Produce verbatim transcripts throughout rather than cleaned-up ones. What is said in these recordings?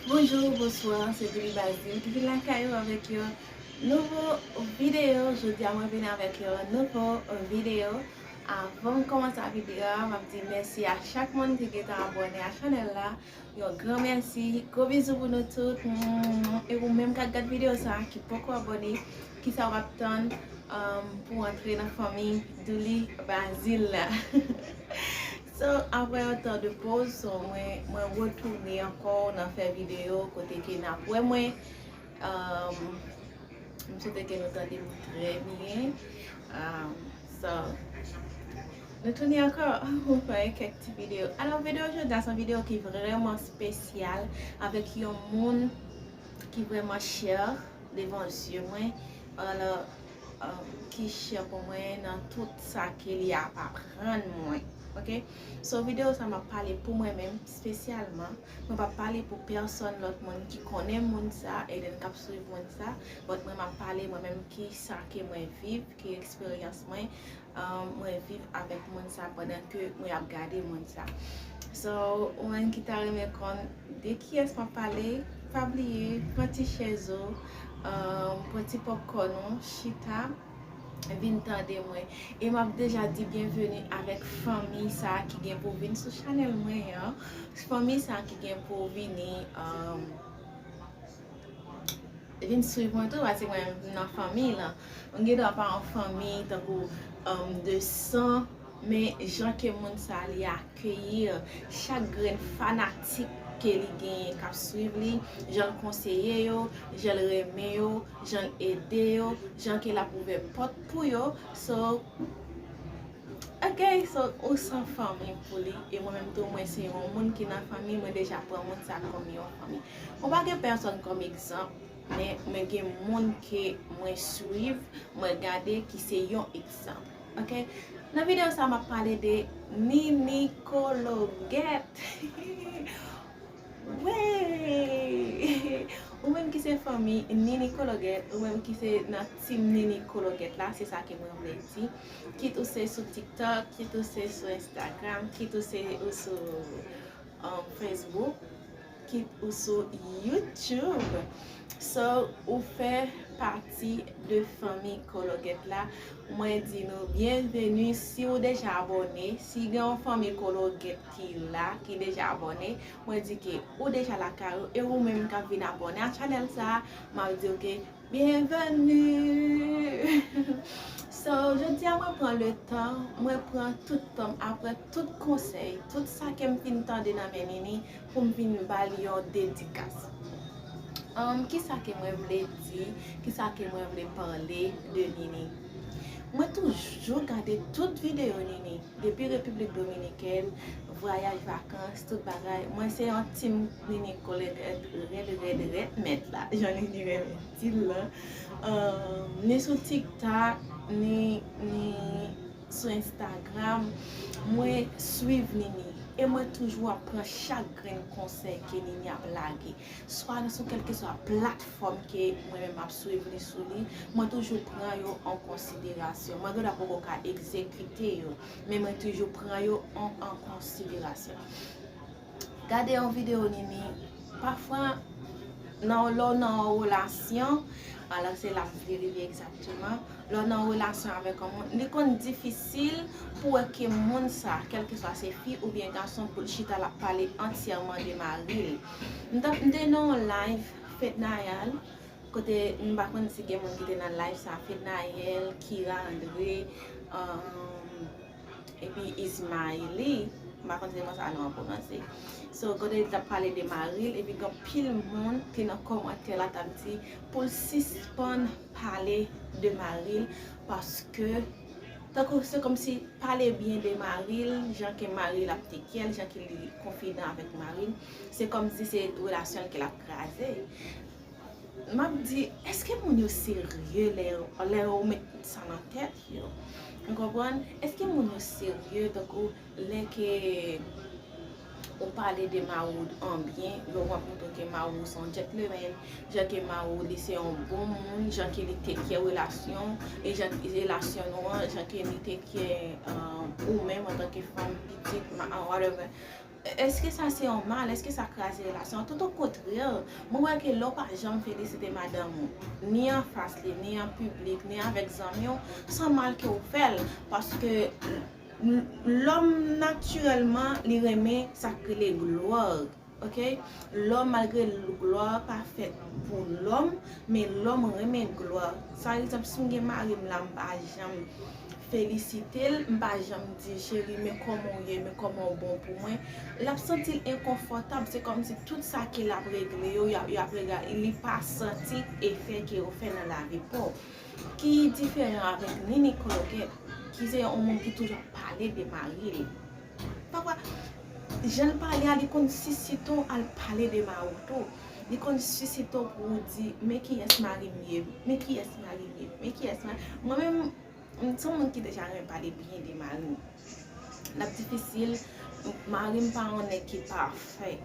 Bonjou, bonswa, se Douli Bazil ki vin lakay ou avèk yon nouvo videyo. Jodi a mwen vin avèk yon nouvo videyo. Avan m kòmanse videyo a, m ap di mèsi a chak moun ki gentan abòne a chanèl la. Yon gran mèsi, gwo bizou pou nou tout. Mm, e ou menm k ap gad videyo sa a ki poko abòne, kisa w ap tann um, pou antre nan fanmi Douli Bazil la? So, apre yon tan de poz, so, mwen, mwen retounen ankò nan fè videyo kote ke n ap wè mwen. Um, m swete ke nou tande m trè byen. Um, so, nou tounen ankò pou fè kèk ti videyo. Alò, videyo jodi a se yon videyo ki vrèman espesyal avèk yon moun ki vrèman chè devan zye mwen. Alò, um, ki chè pou mwen nan tout sa ke li ap aprann mwen. Ok? So, videyo sa m ap pale pou mwen menm, espesyalman. Mwen p ap pale pou pèsòn lòt moun ki konnen moun sa, e then k ap swiv moun sa. But mwen m ap pale mwen menm ki sa ke mwen viv, ki eksperyans mwen, um, mwen viv avèk moun sa pandan ke mwen ap gade moun sa. So, ou menm ki ta renmen konn de kiyès m ap pale, pa bliye, pran ti chèz ou, um, pran ti popcorn ou, chita, vin tande mwen. E m ap deja di byenveni avèk fanmi sa ki gen pou vin sou chanèl mwen an. Fanmi sa ki gen pou vini, um, vin swiv mwen tou, paske mwen menm m nan fanmi lan. M gen dwa pa yon fanmi tankou, um, de san, men jan ke moun sa li akeyi chak grenn fanatik ke li genyen k ap swiv li, jan l konseye yo, jan l renmen yo, jan l ede yo, jan ke l ap ouvè pòt pou yo. So, ok, so ou se yon fanmi pou li. E mwen menm tou, mwen se yon moun ki nan fanmi, mwen deja pran moun sa kòm yon fanmi. Mwen pa gen pèsòn kòm egzanp, men mwen gen moun ke mwen swiv, mwen gade ki se yon egzanp. Ok? Nan videyo sa, m ap pale de Nini Kologèt. Wey! Ou menm ki se fanmi Nini Kologèt, ou menm ki se nan team Nini Kologèt la, se sa ke mwen vle di. Kit ou se sou TikTok, kit ou se sou Instagram, kit ou se ou sou, um, Facebook, kit ou sou YouTube. So, ou fè pati de fanmi Kologèt la. Mwen di nou byenveni. Si ou deja abòne, si gen yon fanmi Kologèt ki la, ki deja abòne, mwen di ke ou deja lakay ou, e ou menm k ap vin abòne a chanèl sa a, m ap di w ke byenveni. So, jodi a mwen pran le tan, mwen pran tout tan m, apre tout konsèy, tout sa ke m fin tande nan men Nini, pou m vin ba l yon dedikas. Um, kisa ke mwen vle di, kisa ke mwen vle pale de Nini? Mwen toujou gade tout videyo Nini. Depi Repiblik Dominikèn, vwayaj, vakans, tout bagay. Mwen se yon team Nini Kologèt rèd, rèd, rèd, rèd mèt la, jan Nini renmen di l lan. Um, ni sou TikTok, ni, ni sou Instagram, mwen swiv Nini. E mwen toujou ap pran chak grenn konsèy ke Nini ap lage. Swa nan sou kèlkeswa platfòm ke mwen menm ap swiv li sou li, mwen toujou pran yo an konsiderasyon. Mwen gen dwa poko ka egzekite yo, men mwen toujou pran yo an, an konsiderasyon. Gade yon videyo Nini, pafwa, nan, lè w nan yon relasyon, alò se la m vle rive egzakteman, lè w nan yon relasyon avèk yon moun, li konn difisil pou wè ke moun sa, kèlkeswa se fi oubyen gason, pou l chita l ap pale antyèman de mari l. M t ap, m te nan yon live Fednaelle, kote m pa konn si gen moun ki te nan live sa, Fednaelle, Kira André, um, epi Ismaëly, m pa konn si se konsa non an pwononse. So, kote li t ap pale de mari l, epi gen anpil moun te nan kòmantè la t ap di pou l sispann pale de mari l, paske tankou se kòmsi pale byen de mari l, jan ke mari l ap tekye l, jan ke li konfidan avèk mari l, se kòmsi se relasyon l ke l ap kraze. M ap di, èske moun yo serye lè, lè yo met sa nan tèt yo? Ou konprann? Èske moun yo serye tankou lè ke ou pale de mari w an byen, lè w ap montre ke mari w se yon gentleman, jan ke mari w li se yon bon moun, jan ke li take care relasyon, e jan relasyon nou an, jan ke li take care, um, ou menm antanke fanm, pitit, ma-, whatever. Èske sa se yon mal? Èske sa kraze relasyon an? Tout okontrè, mwen wè ke lè w pa janm felisite madanm ou, ni anfas li, ni an piblik, ni avèk zanmi w, se yon mal ke w fè l. Paske lòm natirèlman, li renmen sa k rele glwa. Ok? Lòm, malgre glwa pa fèt pou lòm, men lòm renmen glwa. Sa egzanp, si m gen mari m la, m pa janm felisite l, m pa janm di, cheri, men kòman w ye, men kòman w bon pou mwen, l ap santi l enkonfòtab. Se kòmsi tout sa ke l ap regle yo, y ap, y ap regle, li pa santi efè ke yo fè nan lavi pa w. Ki diferan avèk Nini Kologèt, ki se yon moun ki toujou ap pale de mari l. Papa, jan l pale a, li konn sisite w al pale de mari w tou. Li konn sisite w pou w di, men kiyès mari m ye, men kiyès mari m ye, men kiyès mari. Mwen menm, m se yon moun ki deja renmen pale byen de mari m. L ap difisil, mari m pa yon nèg ki pafè,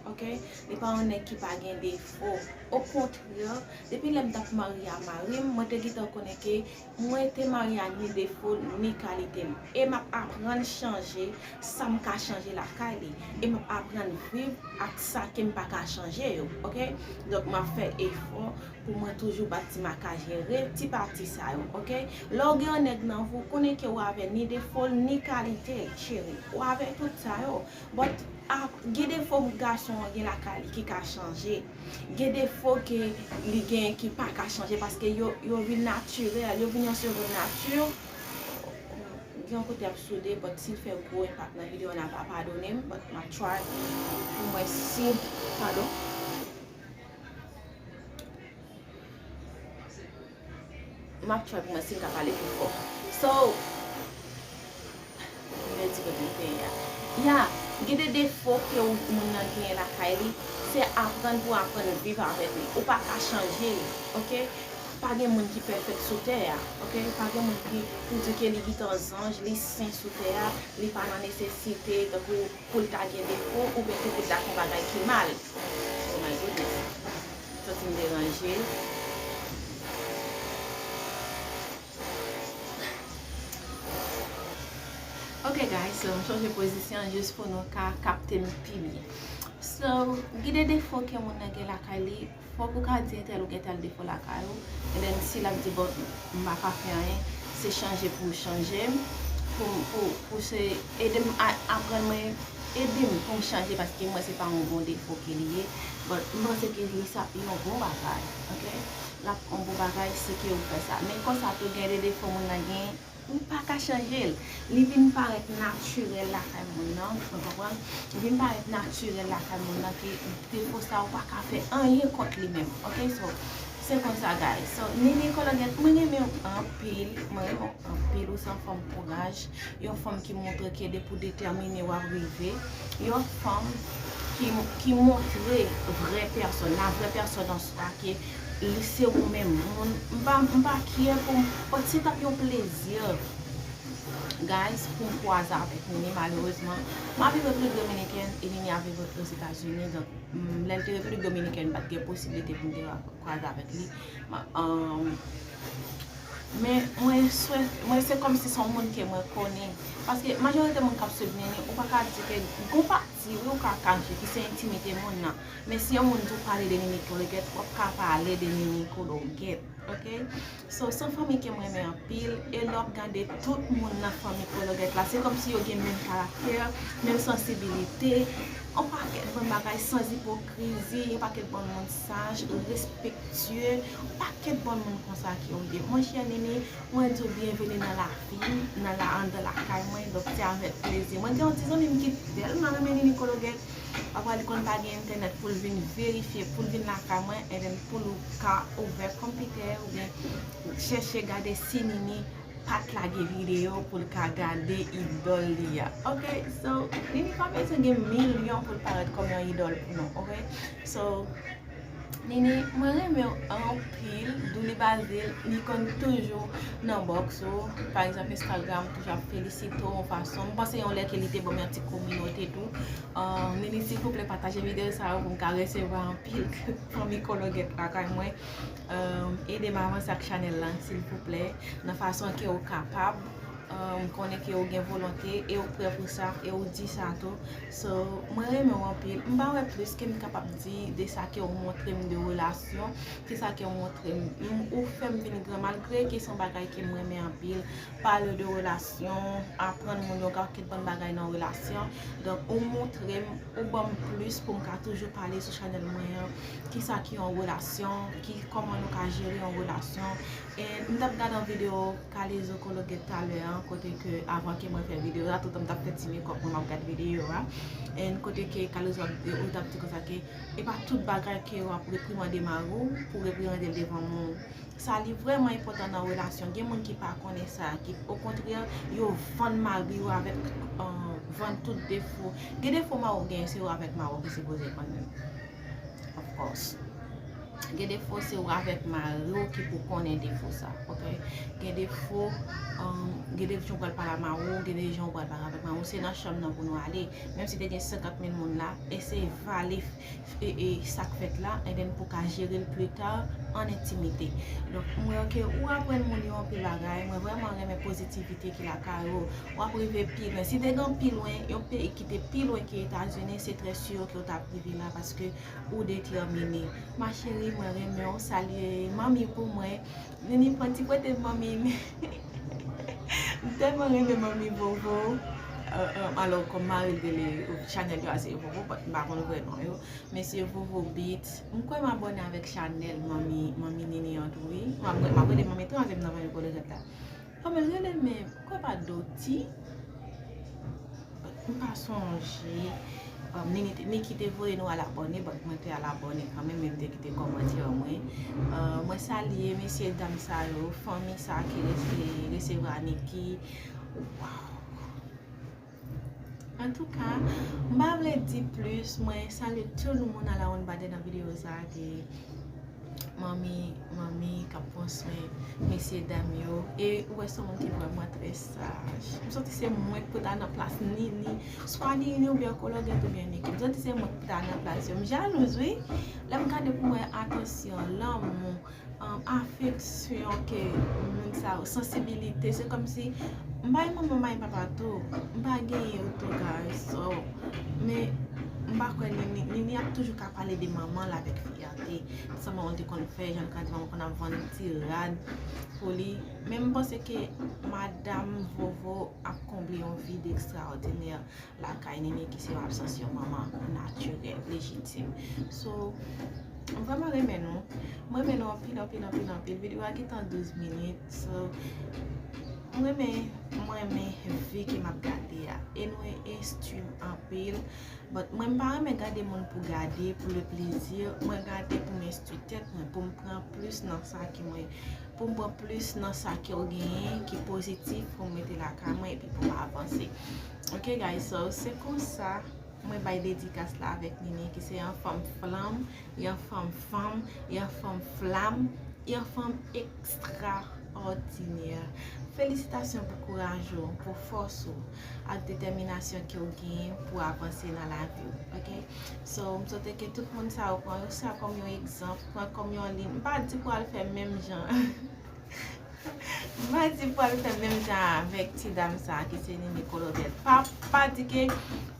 ok? Li pa yon nèg ki pa gen defo. Okontrè, depi lè m t ap marye a mari m, mwen te gentan konnen ke mwen te marye a ni defo l, ni kalite l. E m ap aprann chanje sa m ka chanje lakay li. E m ap aprann viv ak sa ke m pa ka chanje yo, ok? Donk, m ap fè efò pou mwen toujou bat ti makajere, ti pati sa yo, ok? Lè w gen yon nèg nan vi w, konnen ke w avè ni defo l, ni kalite l, cheri. W avè tout sa yo. But, a, gen defo gason an gen lakay li ki ka chanje. Gen defo ke li gen ki pa ka chanje paske yo, yo vin natirèl, yo vin yon segonn nati. Gen yon kote ap soude, but si l fè gwo enpak nan videyo a, n a pa padone m, but m ap try pou m wè si, padon. M ap try pou mwen si m ka pale pi fò. So, m pèdi kote m te ye a. Ya, gen de defo ke w, moun nan genyen lakay li, se aprann pou aprann viv avèk li. Ou pa ka chanje li, ok? Pa gen moun ki pèfèk sou tè a, ok? Pa gen moun ki pou di ke li gentan zanj, li sen sou tè a, li pa nan nesesite, tankou pou l ta gen defo, oubyen ke pou l ta fè yon bagay ki mal. Oh my goodness. M santi m deranje. Ok, guys, so m chanje pozisyon jis pou nou ka kapte m pi byen. So, gen de defo ke moun nan gen lakay li, fòk ou ka di entèl ou gen tèl defo lakay ou. And then, si l ap di, bon, m pa ka fè anyen, se chanje pou w chanje m, pou, pou, pou se ede m a, aprann mwen, ede m pou m chanje, paske mwen se pa yon bon defo ke li ye. But m panse ke li sa yon bon bagay, ok? L ap yon bon bagay si ke ou fè sa. Men konsa tou, gen de defo moun nan gen, ou pa ka chanje l. Li vin parèt natirèl lakay moun nan, ou konprann? Li vin parèt natirèl lakay moun nan ke defo sa ou pa ka fè anyen kont li menm. Ok, so, se konsa, guys. So, Nini Kologèt, mwen renmen w anpil, mwen renmen w anpil, ou se yon fanm kouraj, yon fanm ki montre ke depi w detèmine w ap rive, yon fanm ki, ki montre vrè pèsòn, la vrè pèsòn an swa, ke li se ou menm. Moun, m pa, m pa kyè pou m, but se t ap yon plezi, guys, pou m kwaze avèk Nini, malerezman. M ap viv Repiblik Dominikèn e Nini ap viv Ozetazini, donk, m, lè l te Repiblik Dominikèn, m pa t gen posiblite pou m te kwaze avèk li. Ma, um, men mwen swè, mwen se kòmsi se yon moun ke mwen konnen. Paske majorite moun k ap swiv Nini, ou pa ka di ke gon pati, wi, ou ka kache, ki se entimite moun nan. Men si yon moun di w pale de Nini Kologèt, w ap ka pale de Nini Kologèt, ok? So, se yon fanmi ke mwen renmen anpil, e lè w ap gade tout moun nan fanmi Kologèt la, se kòmsi yo gen menm karaktè, menm sansibilite, yon pakèt bon bagay, sans hypocrisie, yon pakèt bon moun saj, respektye, yon pakèt bon moun konsa ke w ye. Monchè Nini, mwen di w byenveni nan lavi m, nan la, anndan lakay mwen, donk se avèk plezi. Mwen gen yon ti zanmi m ki tèlman renmen Nini Kologèt, pafwa li konn pa gen entènèt pou l vin verifye, pou l vin lakay mwen, and then pou l ka ouvè konpitè oubyen chèche gade si Nini pa t lage videyo pou l ka gade idòl li a. Ok, so, Nini pa bezwen gen milyon pou l parèt kòm yon idòl pou nou, ok? So, Nini, mwen renmen w anpil, Douli Bazil, li konn toujou nan bòks ou. Pa egzanp, Instagram toujou ap felisite w yon fason. M panse yon lè ke li te ban m yon ti kominote tou. Ah, Nini, silvouplè, pataje videyo sa yo pou m ka resevwa anpil fanmi Kologèt lakay mwen. Ah, ede m avanse ak chanèl la, silvouplè, nan fason ke w kapab. M konnen ke ou gen volonte e ou prè pou sa e ou di sa tou. So, mwen renmen w anpil. M pa wè plis ke m kapab di de sa ke ou montre m de relasyon, ki sa ke ou montre m. M, ou fè m vin gran malgre ke se yon bagay ke m renmen anpil. Pale de relasyon, aprann moun yon pakèt bann bagay nan relasyon. Donk, ou montre m, ou ban m plis pou m ka toujou pale sou chanèl mwen an. Ki sa ki yon relasyon, ki, kòman nou ka jere yon relasyon. E m t ap gade yon videyo Kalezo Kologet talè an, kote ke, avan ke mwen fè videyo a, toutan m t ap fè ti mekòp mwen, m ap gade videyo a. And kote ke Kalezo ap, ou t ap di konsa ke e pa tout bagay ke w ap reprimande mari w pou reprimande l devan moun. Sa li vrèman enpòtan nan relasyon. Gen moun ki pa konnen sa, ki okontrè, yo vann mari yo avèk, euh, vann tout defo. Gen defo mari w genyen, se ou avèk mari w ki sipoze konn li. Of course. Gen defo se ou avèk mari w ki pou konnen defo sa, ok? Gen defo, um, gen de jan w pral pale a mari w, gen de jan w pral pale avèk mari w, se nan chanm nan pou nou ale. Menm si te gen senkant mil moun la, eseye vale f-, e, e, sa k fèt la, and then pou ka jere l pli ta an entimite. Donk, mwen wè ke ou aprann moun yo anpil bagay, mwen vrèman renmen pozitivite ki lakay ou, w ap rive pi lwen. Si te gen pi lwen, yon peyi ki te pi lwen ke Etazini, se trè si ke w t ap rive la, paske ou detèmine. Ma chérie, mwen renmen w, salye manmi pou mwen. Nini pran ti kote manmi. M tèlman renmen manmi Vovo. Euh, euh, alò, kòm mari l rele chanèl yo a se Vovo, but m pa konn vrè non yo. Mesye Vovo Beats. M kwè m abòne avèk chanèl manmi, manmi Nini an tou, wi. M ap, m ap rele manmi tou, ann se m nan manmi Kolorèt la. Kòman l rele l menm? M kwè pa Doti. M pa sonje. Um, Nini te, Niki te voye nou al abòne, but mwen te al abòne kanmenm, e m te kite kòmantè mwen. Uh, mwen salye mesye dam sa yo, fanmi sa ki rese-, resevwa Niki. Waw. Antouka, m pa vle di plis, mwen salye tout moun a la wonn bade nan videyo sa a, ke manmi, manmi k ap pran swen mesye dam yo. E ou wè se yon moun ki vrèman trè saj. M santi se mwen k pou ta nan plas Nini. Swa Nini oubyen Kologèt oubyen Niki. M santi se mwen k pou ta nan plas yo. M jalouz, wi. Lè m gade pou m wè atansyon, lanmou, um, afeksyon ke moun sa yo, sansibilite, se kòmsi m bay manman, m bay papa tou. M pa genyen yo tou, guys. So, men m pa kwè Nini, Nini ap toujou ka pale de manman l avèk fyète. Sa manman l te konn fè, jan l ka di manman konn ap vann ti rad pou li. Men m panse ke madanm Vovo ap konble yon vid ekstraòdinè lakay Nini ki se yon absans yon manman natirèl, lejitim. So, m vrèman renmen nou. M renmen nou anpil, anpil, anpil, anpil. Videyo a gentan douz minit. So, m renmen, m renmen vi ke m ap gade a. E nou enstwi m anpil. But mwen m pa renmen gade moun pou gade, pou le plaisir. Mwen gade pou m enstwi tèt mwen, pou m pran plis nan sa ki mwen, pou m pran plis nan sa ke w genyen, ki pozitif, pou m mete lakay mwen, epi pou m avanse. Ok, guys, so, se konsa, mwen bay dedikas la avèk Nini, ki se yon fanm flanm, yon fanm fanm, yon fanm flam, yon fanm ekstraòdinè. Felisitasyon pou kouraj ou, pou fòs ou, ak detèminasyon ke w genyen pou avanse nan lavi w, ok? So, m swete ke tout moun sa yo pran sa kòm yon egzanp, pran kòm yon liy. M pa di pou al fè menm jan. M pa di pou al fè menm jan avèk ti dam sa ki se Nini Kologèt. Pa, pa di ke,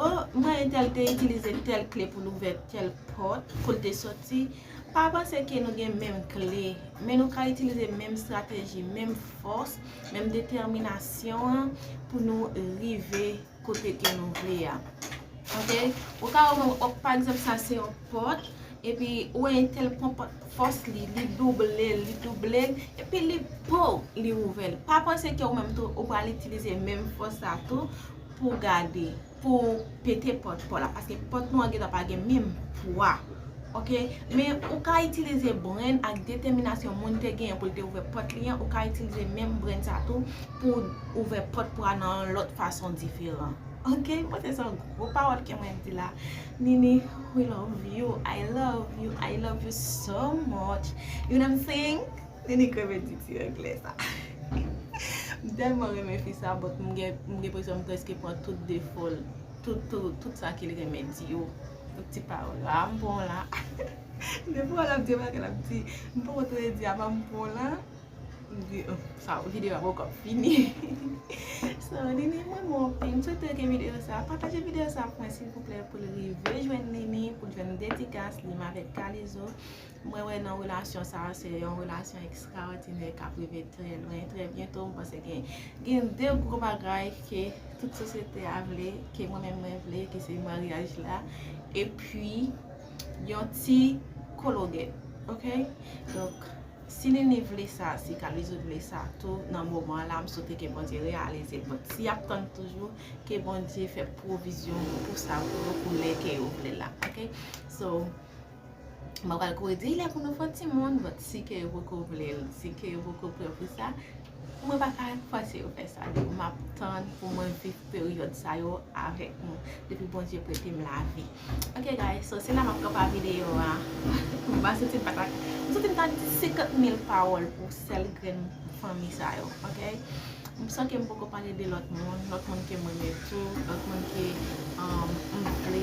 oh, mwen entèl te itilize tèl kle pou l ouvè tèl pòt, pou l te soti. Pa panse ke nou gen menm kle, men nou ka itilize menm estrateji, menm fòs, menm detèminasyon an pou nou rive kote ke nou vle a. Ok? Ou ka wè, ok, pa egzanp, sa se yon pòt, epi ou wè entèl pran pòt, fòs li, li double l, li double l, epi li, pow, li ouvè l. Pa panse ke ou menm tou, ou pral itilize menm fòs sa tou pou gade, pou pete pòt pa w la, paske pòt nou an gentan pa gen menm pwa. Ok? Men ou ka itilize brenn ak detèminasyon moun te genyen pou l te ouvè pòt li an, ou ka itilize menm brenn sa tou pou ouvè pòt pa w nan yon lòt fason diferan. Ok? Mwen se yon gwo pawòl ke mwen di la. Nini, we love you. I love you. I love you so much. You know what I'm saying? Nini kreve di ti anglè sa. M tèlman renmen fi sa, but m gen, m gen enpresyon m prèske pran tout defo l, tout, tout, tout sa ke l renmen di yo. Tout ti pawòl la, m pran w la. Defo l ap di, bagay l ap di, m poko tande di a, pa m pran w la. Sa, videyo a poko ap fini. So, Nini, mwen renmen w anpil. M swete ke videyo sa, pataje videyo sa pou mwen, silvouplè, pou l rive jwenn Nini, pou l jwenn dedikas li menm avèk Kalizo. Mwen wè nan relasyon sa, se yon relasyon ekstraòdinè k ap rive trè lwen, trè byento. M panse gen, gen de gwo bagay ke tout sosyete a vle, ke mwen menm mwen vle, ke se maryaj la. Epi, yon ti kologèt, oke? Donk, si Nini vle sa, si Kalizo vle sa tou, nan moman la, m swete ke Bondye reyalize l. But si y ap tann toujou, ke Bondye fè pwovizyon pou sa pou yo, pou lè ke yo vle la, oke? So, mwen pral kouri di lè pou nou fè timoun, but si ke yo poko vle l, si ke yo poko prè pou sa, mwen pa ka fòse yo fè sa. Donk, m ap tann pou mwen viv peryòd sa yo avèk nou, depi Bondye prete m lavi. Ok, guys, so se la m ap kanpe videyo a. M pa santi m pa ta, m santi m ta di senkant mil pawòl pou sèl grenn fanmi sa yo, ok? M san ke m poko pale de lòt moun, lòt moun ke m renmen tou, lòt moun ke, um, m vle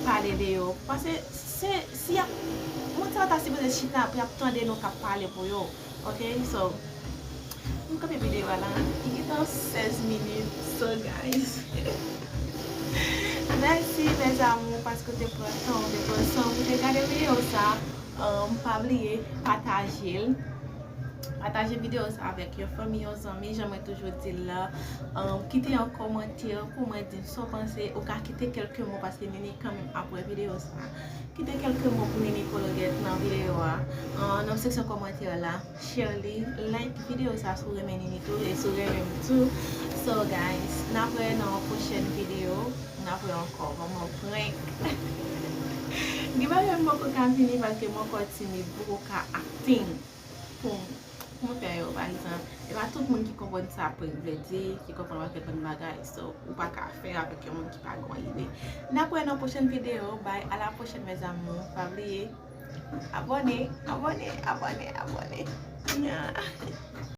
pale de yo. Paske se, si y ap, moun sa yo ta sipoze chita pou y ap tande nou k ap pale pou yo, ok? So, m kanpe videyo a la, li gentan sèz minit, so guys. Mèsi, mes amours, paske w te pran tan, w te pran san w pou te gade videyo sa. Um, pa bliye pataje l. Pataje videyo sa avèk yon fanmi, yon zanmi, jan mwen toujou di l la. Um, kite yon kòmantè pou mwen, di m sa w panse. Ou ka kite kèlke mo paske Nini kanmenm ap wè videyo sa. Kite kèlke mo pou Nini Colgate nan videyo a. Uh, nan seksyon kòmantè la, share li, like videyo sa si w renmen Nini tou e si w renmen m tou. So guys, n ap wè nan yon pwochèn videyo. N ap wè ankò, manman prank. Gen bagay m poko ka fini paske m ankò timid, m poko ka acting pou, pou m fè yo, pa egzanp. E pa tout moun ki konprann sa prank vle di, ki konprann yon pakèt bann bagay. So, ou pa ka fè avèk yon moun ki pa gen yon ide. N ap wè nan pwochèn videyo. Bye, à la prochaine, mes amours. Pa bliye, abòne, abòne, abòne, abòne.